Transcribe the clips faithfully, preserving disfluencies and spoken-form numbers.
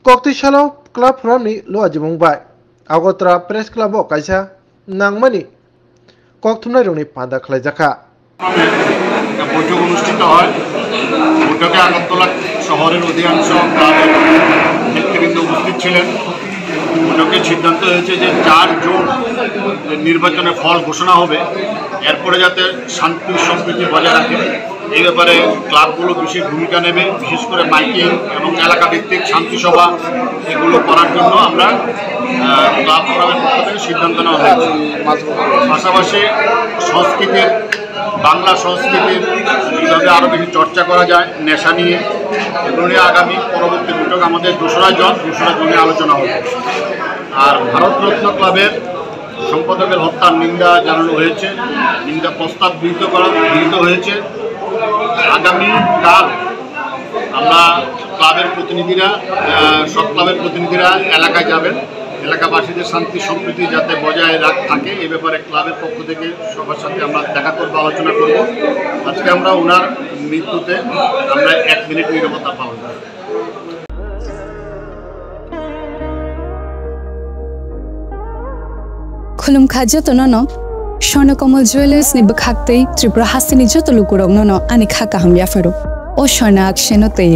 Koktwi salo club forum ni luajimung bai Agartala Press Club o kaisa nangmani kokthumnairokni panda khlaijakha. একটা বৈঠক অনুষ্ঠিত হয়। বৈঠকে আগরতলা শহরের অধিকাংশ ক্লাবের নেতৃবৃন্দ উপস্থিত ছিলেন। বৈঠকে সিদ্ধান্ত হয়েছে যে চার জুন নির্বাচনের ফল ঘোষণা হবে, এরপরে যাতে শান্তি সম্প্রীতি বজায় রাখে, এই ব্যাপারে ক্লাবগুলো বিশেষ ভূমিকা নেবে। বিশেষ করে মাইকিং এবং এলাকা ভিত্তিক শান্তি সভা এগুলো করার জন্য আমরা, আহ, ক্লাব ফোরামের পক্ষ থেকে সিদ্ধান্ত নেওয়া হয়েছে। পাশাপাশি সংস্কৃতির, বাংলা সংস্কৃতির কীভাবে আরও বেশি চর্চা করা যায়, নেশা নিয়ে, এগুলো নিয়ে আগামী পরবর্তী বৈঠক আমাদের দোসরা জুন, দোসরা জুনে আলোচনা হবে। আর ভারতরত্ন ক্লাবের সম্পাদকের হত্যার নিন্দা জানানো হয়েছে, নিন্দা প্রস্তাব গৃহীত করা, গৃহীত হয়েছে। আগামী কাল আমরা ক্লাবের প্রতিনিধিরা, আহ, সব ক্লাবের প্রতিনিধিরা এলাকায় যাবেন। এলাকাবাসীদের শান্তি সম্প্রীতি যাতে বজায় রাখ-, থাকে, এ ব্যাপারে ক্লাবের পক্ষ থেকে সবার সাথে আমরা দেখা করব, আলোচনা করব। আজকে আমরা ওনার মৃত্যুতে আমরা এক মিনিট নীরবতা পালন করব। Khulumkha jotono no Swarna Kamal Jewellers ni bwkhak tei Tripura hasteni joto lukurok no no ani kha kaham yapharo. O Swarna Akshen no tei.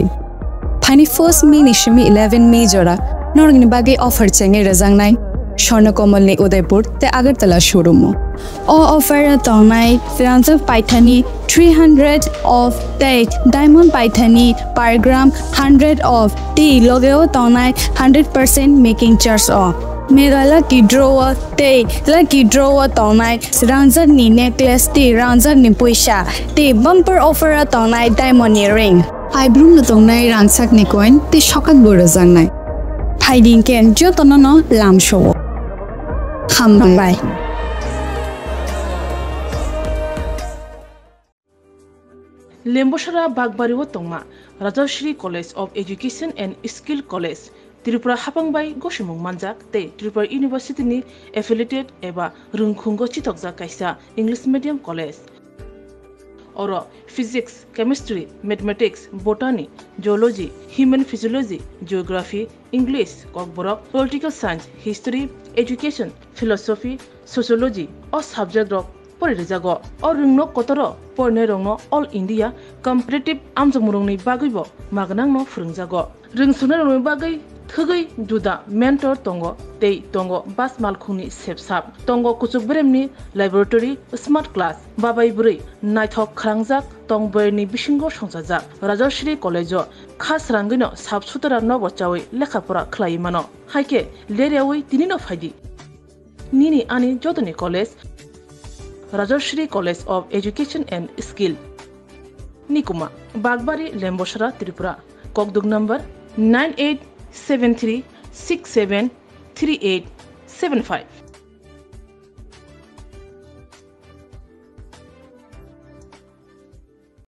Phaini first May ni simi eleven May jora norokni bagwi offer chengwi rwjaknai Swarna Kamal ni Udaipur tei Agartala showroom o. O offer o tongnai rangjak paithani three hundred of tei diamond paithani per gram hundred of tei loge o tongnai hundred percent making charge o. Mega lucky draw o tei lucky draw o tongnai rangjak ni necklace tei rangjak ni puisa tei bumper offer o tongnai diamond ni ring. Aibrum no tongnai rangchak ni coin tei sokak bo rwjaknai. Phaidi hwnkhe jotono no lamsao. Hambai. Lembosara Bagbari o tongma Rajashri College of Education and Skill College, Tripura haphang bai gosimung manjak tei Tripura University ni affiliated eba rwngkhungo chitokjak kaisa English medium college. Oro Physics, Chemistry, Mathematics, Botany, Zoology, Human Physiology, Geography, English, Kokborok, Political Science, History, Education, Philosophy, Sociology o subject rok pori rijago. O rwngno kotoro porinairokno All India competitive amjokmungrokni bagwibo magnangno phwrwngjago. Rwngsuknairokni bagwi thwgwi juda mentor tongo tei tongo bus malkhungni sepsap, tongo kuchuk beremni laboratory, smart class, babai bwrwi naithok khwrangjak tong bwrwini bisingo songchajak. Rajashri College-o kha srangwino sap sutara nobo chawi lekha pora khlaiwi mano. Haikhe leryawi tinino phaidi. Nini ani jotoni college, Rajashri College of Education and Skill. Nikuma, Bagbari, Lembosara, Tripura. Kokduk number nine eight seven three six seven three eight seven five.